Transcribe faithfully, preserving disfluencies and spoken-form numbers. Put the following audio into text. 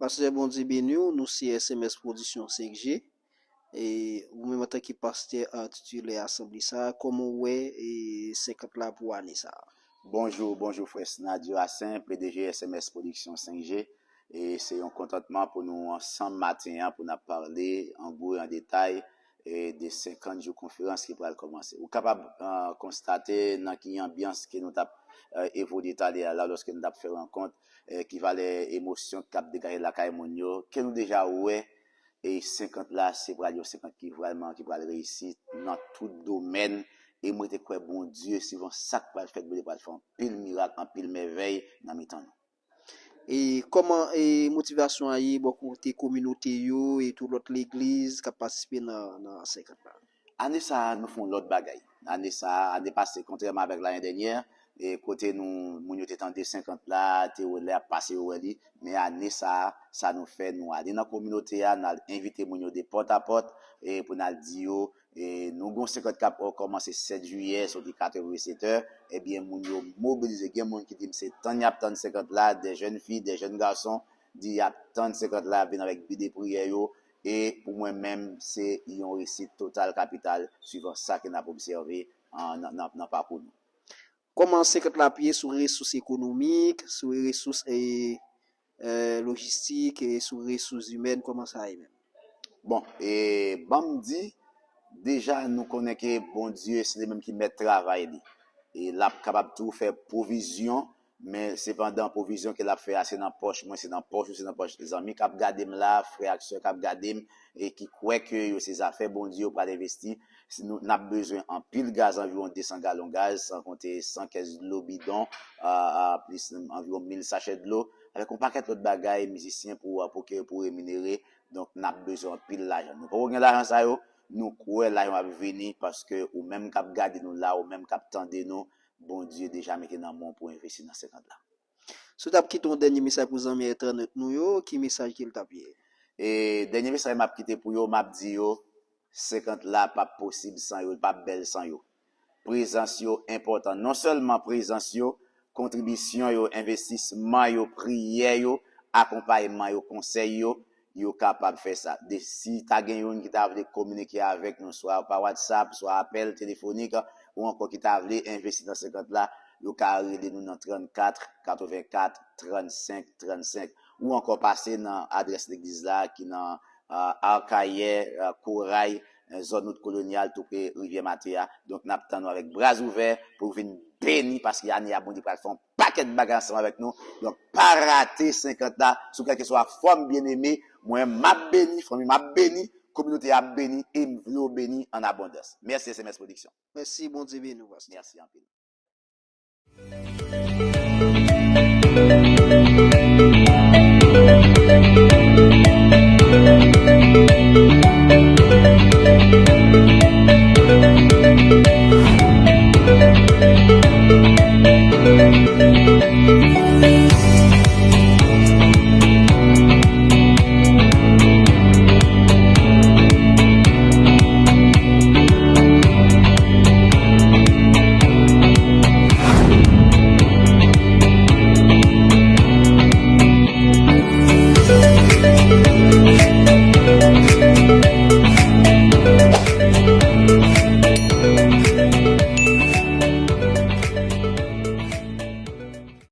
Pastè, Bondye beni w. Nou se S M S Pwodiksyon senk G. E ou menm, antanke pastè, a, titilè asanble sa a, kòman w wè, e, senkant la pou ane sa a? Bonjou, bonjou, frè Snad Jurasin, P D G S M S Pwodiksyon senk G. E se yon kontantman pou nou ansanm maten an, pou n ap pale an gwo e an detay, e, de senkant jou konferans ki pral kòmanse. Ou kapab, e, konstate nan ki anbyans ke nou t ap, e, evolye talè a la, lòske nou t ap fè rankont, e, ki valè emosyon k ap degaje lakay moun yo, ke nou deja wè, e senkant la, se pral yon senkant ki vrèman, ki pral reyisi nan tout domèn. E mwen te kwè Bondye, suivan sa k pral fèt, Bondye pral fè anpil mirak, anpil mèvèy nan mitan nou. E kòman, e, motivasyon an ye bò kote kominote yo e tout lòt legliz k ap patisipe nan, nan senkant la? Ane sa a, nou fè yon lòt bagay. Ane sa a, ane pase, kontrèman avèk lane dènyè, e kote nou, moun yo te tande senkant la, te wè lè ap pase, yo wè li. Men ane sa a, sa nou fè, nou ale nan kominote a, n al envite moun yo de pòt a pòt, e pou n al di yo, e nou gen yon senkant k ap kòmanse sèt jiyè, soti kat è rive sèt è. Ebyen, moun yo mobilize. Gen moun ki di m se tann y ap tann senkant la, de jèn fi, de jèn gason, di y ap tann senkant la, vin avèk bi de priyè yo. E pou mwen menm, se yon reyisit total kapital, suivan sa ke n ap obsève, an, nan, nan, nan pakou nou. Kòman senkant la ap ye sou resous ekonomik, sou resous, e, e, lojistik, e sou resous imèn, kòman sa ye menm? Bon, e, ban m di, deja nou konnen ke Bondye, se li menm ki mèt travay li. E l ap kapab tou fè pwovizyon, men sepandan, pwovizyon ke l ap fè a, se nan pòch mwen, se nan pòch ou, se nan pòch zanmi k ap gade m la, frè ak sè k ap gade m, e ki kwè ke yo se zafè Bondye, yo pral envesti. Si nou, n ap bezwen anpil gaz, anviwon de san galon gaz, san konte san kès dlo bidon, a, a, plis anviwon mil sachè dlo, avèk yon pakèt lòt bagay, mizisyen pou, pou ke, pou reminere. Donk, n ap bezwen anpil lajan. Nou poko gen lajan sa yo, nou kwè lajan ap vini, paske ou menm k ap gade nou la, ou menm k ap tande nou, Bondye deja mete nan men w pou envesti nan senkant la. Si w t ap kite yon dènye mesaj pou zanmi entènot nou yo, ki mesaj ke l t ap ye? E dènye mesaj m ap kite pou yo, m ap di yo, senkant la p ap posib san yo, li p ap bèl san yo. Prezans yo enpòtan. Non sèlman prezans yo, kontribisyon yo, envestisman yo, priyè yo, akonpayman yo, konsèy yo, yo kapab fè sa. De, si ta gen youn ki ta vle kominike avèk nou, swa pa WhatsApp, swa apèl telefonik, ou ankò ki ta vle envesti nan senkant la, yo ka rele nou nan trannkat, katrevenkat, trannsenk, trannsenk. Ou ankò pase nan adrès legliz la ki nan, a, Akayè, a, Koray, e, zòn wout Kolonyal, tou pre Rivyè Mate a. Donk, n ap tann nou avèk bra ouvè pou vin beni, paske ane a, Bondye pral fè yon pakèt bagay ansanm avèk nou. Donk, pa rate senkant la sou kèlkeswa fòm, byeneme. Mwen, m ap beni, fanmi m ap beni, kominote a ap beni, e m vle w beni an abondans. Mèsi, S M S Pwodiksyon. Mèsi, Bondye beni w, pastè. Mèsi anpil.